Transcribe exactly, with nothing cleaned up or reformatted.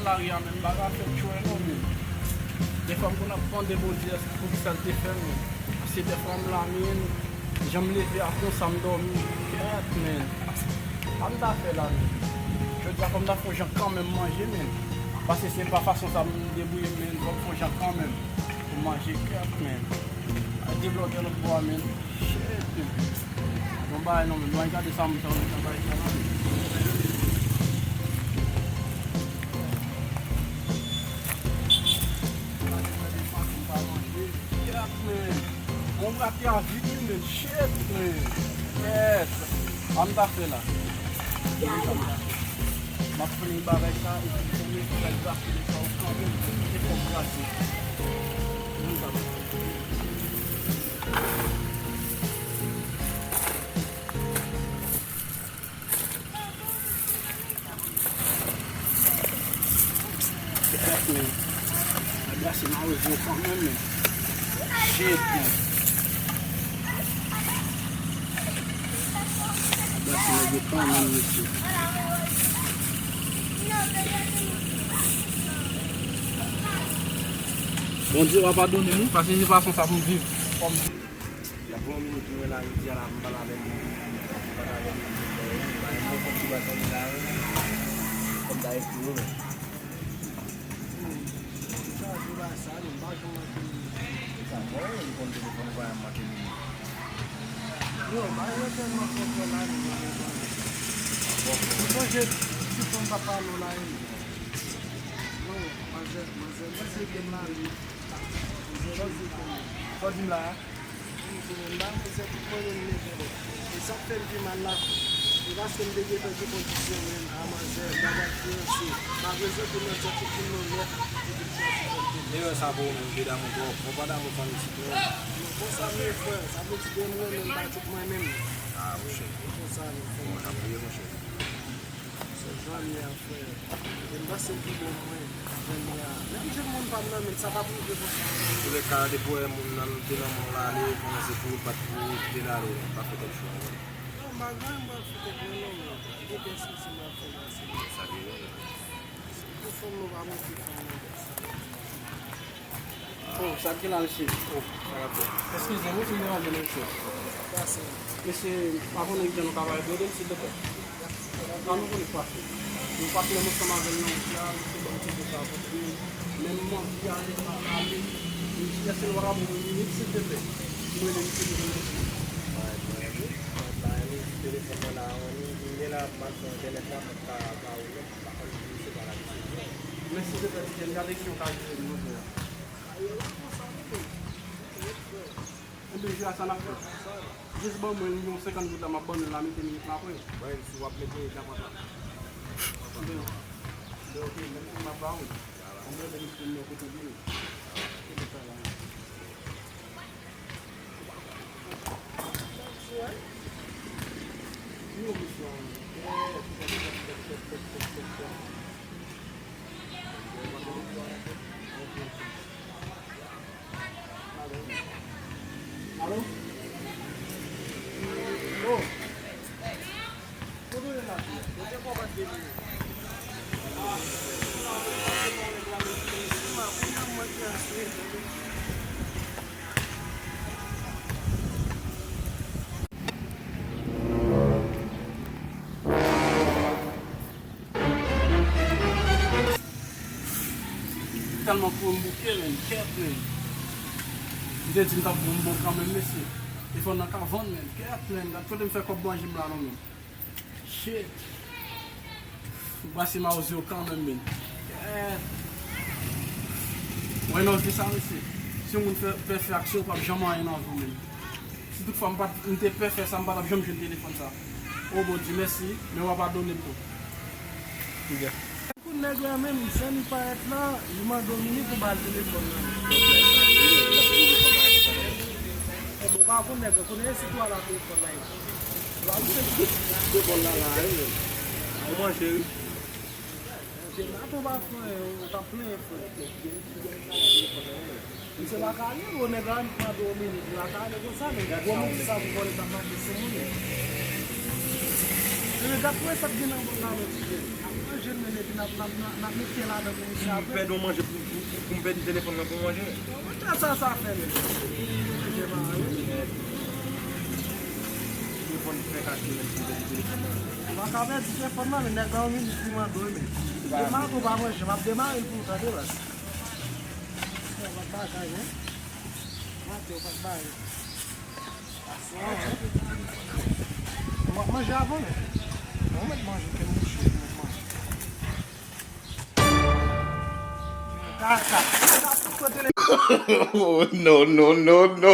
Lari a, men, bagay fè tchwè non, men. Defwa m konn ap mande Bondye èske poukisa l te fè m, men. Paske defwa m la, men, jan m leve a konsa m dòmi, kèt, men. Sa m ta fè la, men. Jodi a, fò m ta fè yon jan kanmenm manje, men. Paske se pa fason sa m debouye m, men, fò m fè yon jan kanmenm pou manje, kèt, men. Ay, de blòkè lòt bò a, men. Shit, men. Bon bagay non, men. Mwen gade sa, m sa, m sa, bagay sa la, men. Gade, gade fason m pa manje. Kèt, men. Bon, gate a vide, men. Shit, men. Kèt. Sa m ta fè la. M ap fini bagay sa, epi m konnen fè grase de sa ou kanmenm, e fò m grase. Kèt, men. Mwen brase mawozo kanmenm, men. Shit, men. Mwen brase nèg yo kanmenm, mesye. Bondye va padone nou, paske se fason sa pou m viv. Fò m Y ap pran yon minit mwen la, jodi a la, m pale avè l, m pale avè l, m bay yon bon kòb sou bras li la, kòm ta espri yo, men. Sa, se pa sa, li pa janm manke minit. Sa bon, li konn telefòn, li pa janm manke minit. Yo, bagay yo tèlman konpè la, li pa konpè. Ou sonje, ti fon papa nou la, e. Non, manzè, manzè, manzè gen la, li. Manzè, manzè gen la. Sa w di m la a? M di, men, m pa konn se tout mwen menm nèg yo. E sa k fè m pi mal la, se paske m te gentan gen kondisyon menm a manzè, m pa t ap fiyanse. M ap prezante m nan sòti pou nou nèt, pou tout sa sou kòm te. Erè sa pou ou menm, te damou twòp. Ou pa damou fanm isit non. Non, konsa m ye frè, sa vle di ke m renmen m pa tout mwen menm. Ah, monchè. Konsa, men frè. Bon, n ap priye, monchè. Se jan li a, frè. E m panse l pi bon mwen, jan li a. Menm jan moun pa m nan, men sa p ap rive konsa. Antoulèka, depi w wè moun nan te nan men w l ale, konnen se pou ou, pa t pou ou, kite l ale, pa fè tèt cho, wi. Non, m pa gen anyen m pral fè tèt mwen, non, men. Gen bèl soti m ap fè la, se sa ki rèl. Pou fanm nou pa montre fanm nan bèl sa. Oh, sa ki la, mesye? Oh, sa va byen. Eskize m, wi, si m deranje nou, mesye. Mesye, pa konnen kijan nou ka bay, ede m, silvouplè. Sa nou konnen k pase. Nou pase menm ansanm avè l nan wout la, mesye, ban m ti sa pou li. Menm manvi a, li pa pale. Li di, èske nou pa ka ban mwen minit, silvouplè? M rele misye pou mwen. Mwen, mwen, mwen, mwen, mwen, telefòn mwen la, mwen, mwen la, m al sou entènèt la, mwen ka, ka ou non, m pa konn si se pa la misye. Men silvouplè, ti jèn, gade si w ka jere m, non, frè. Enben, jwe a sa n ap fè. Jis ban mwen yon senkant goud la, m ap ban nou l la, mete minit la apre. Mwen, si w ap mete minit la, pran sa. Enben, enben, oke, menm si m ap ba ou. Mwen, enben, misye, m kote vini. Kote sa la, wi. Yo, misye, wi. Alo? Oh. Kote w ye la? Mwen te konprann de li. Ah. Tèlman kou m bouke, men, kèt, men. M te di m t ap bon, bon kanmenm, mesye. Telefòn nan ka vann, men, kèt, men. Gad kote m fè kòb manje m la, non, men. Shit. M pase mawozo yo kanmenm, men. Kèt. Mwen, non, se sa, mesye. Si yon moun fè, fè, fè aksyon, ou p ap janm anyen nan vi w, men. Si tout fwa m pa t, m te pè fè sa, m pa t ap janm jwenn telefòn sa. O Bondye, mèsi, men w a padone m tou. Kou nèg la menm, jan li parèt la, li mande w minit ou ba l telefòn nan. Ebyen, w pa konn nèg la, konnen e sitou a la telefòn la ye. Wa ou se tout de bòl la la, wi, menm. Ou manje, wi. Ebyen, la tou pa konn, ou t ap plenyen, frè. Misye pa ka ale, bon, nèg la menm pran de minit, li pa ka ale konsa, men gwo mouti sa pou vòlè t ap mache sou moun. Ebyen, gad pou sa k gen nan bòl la, non, ti jèn. Ap manje l, men epi n N ap, n ap, n ap met kè ladan pou misye apre. Si m pèdi yon manje pou, pou, pou m pèdi telefòn nan pou manje. Mwen tèt sa, sa fè menm. Mwen te mare. Telefòn fè kache menm si m pèdi telefòn nan. M pa ka pèdi telefòn nan, men nèg la yon minit li mande w, men. Demare w pa manje, m ap demare l pou w tande, baz. Yon lòt bagay, wi. Maten, w pa t bare. Aswè, wi. W ap manje avan, men. Mwen mèt manje, ke m mouche, mwen manje. Kaka. Oh, no, no, no, no.